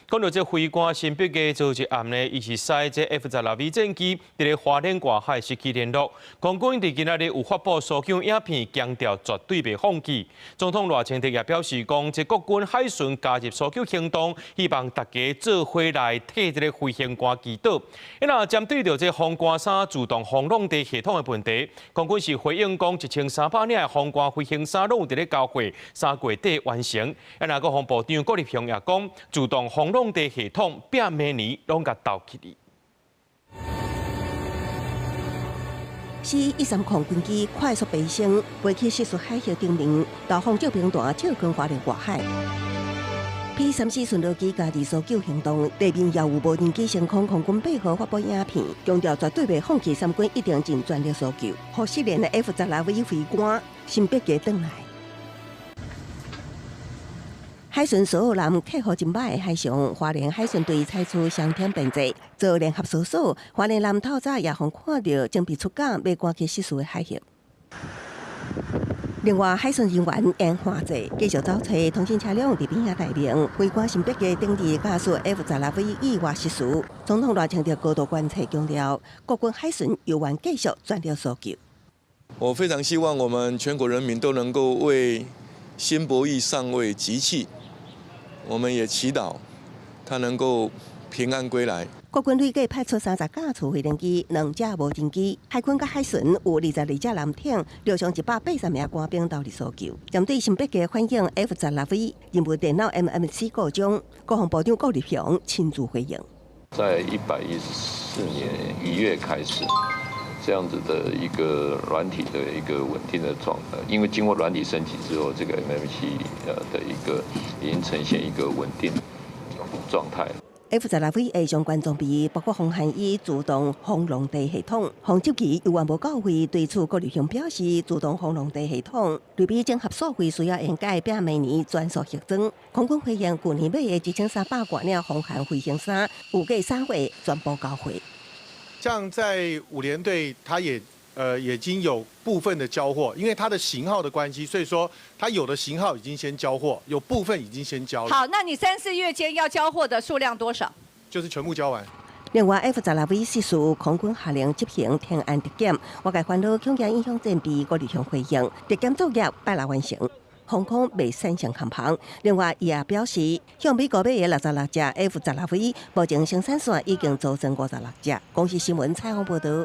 講到這飛官辛伯格昨日暗呢，伊是駛這 F-16V 戰機佇咧花蓮外海失去聯絡。空軍佇今仔日有發布搜救影片，強調絕對袂放棄。總統賴清德也表示講，這國軍海巡加入搜救行動，希望大家做伙來替這个飛行官祈禱。那針對著這風寒衫自動防狼地系統的問題，空軍是回應講，1300領的風寒飛行衫攏有佇咧交貨，3月底完成。啊，國防部長郭立雄也講，自動防狼地系統拼明年攏共投去哩。 C-130軍機快速飛升，飛去失事海域頂面，導航照平台照跟花蓮外海。P-34巡邏機加入搜救行動，地面也有無人機升空，空軍8號發布影片，強調絕對袂放棄，三軍一定盡全力搜救。予失聯的 F-16V 飛官辛伯格轉來。海巡所有人客戶真歹的海上，花蓮海巡隊採取雙天編制做聯合搜索。花蓮南透早也予看著準備出港，欲趕去失事的海域。另外，海巡人員沿岸坐，繼續走揣通信車輛佇邊仔待命。飛官辛伯格頂日駕駛 F-16V 意外失事，總統賴清德高度關切，強調國軍海巡猶原繼續全力搜救。我非常希望我們全國人民都能夠為辛柏義上尉集氣。我們也祈禱他能夠平安歸來。國軍累計派出30架次飛行機、兩架無人機，海軍佮海巡有22隻艦艇，陸上180名官兵投入搜救。針對辛伯格反映 F-16V 任務電腦 MMC 故障，國防部長郭立雄親自回應。在114年1月開始，這樣子的一個軟體的一個穩定的狀態，因為經過軟體升級之後，這個 MMC 的一個已經呈現一個穩定狀態。 F-16V 的相關裝備包括防寒衣、自動防狼地系統、防擊機猶原無到位。對此，郭立雄表示，自動防狼地系統類比整合數費需要研究，拼明年全數核裝。空軍回應，舊年買的1300外領防寒飛行衫，預計3月全部交貨。像在五聯隊，他也已經有部分的交貨，因為它的型號的關係，所以說它有的型號已經先交貨，有部分已經先交了。好，那你三四月間要交貨的數量多少？就是全部交完。另外，F-16V 失事，空軍下令執行天安特檢，外界煩惱恐驚影響戰備，郭立雄回應，特檢作業拜六完成，防空袂產生空縫。另外，伊也表示，向美國買的66隻 F-16V，目前生產線已經組裝56隻。公視新聞採訪報導。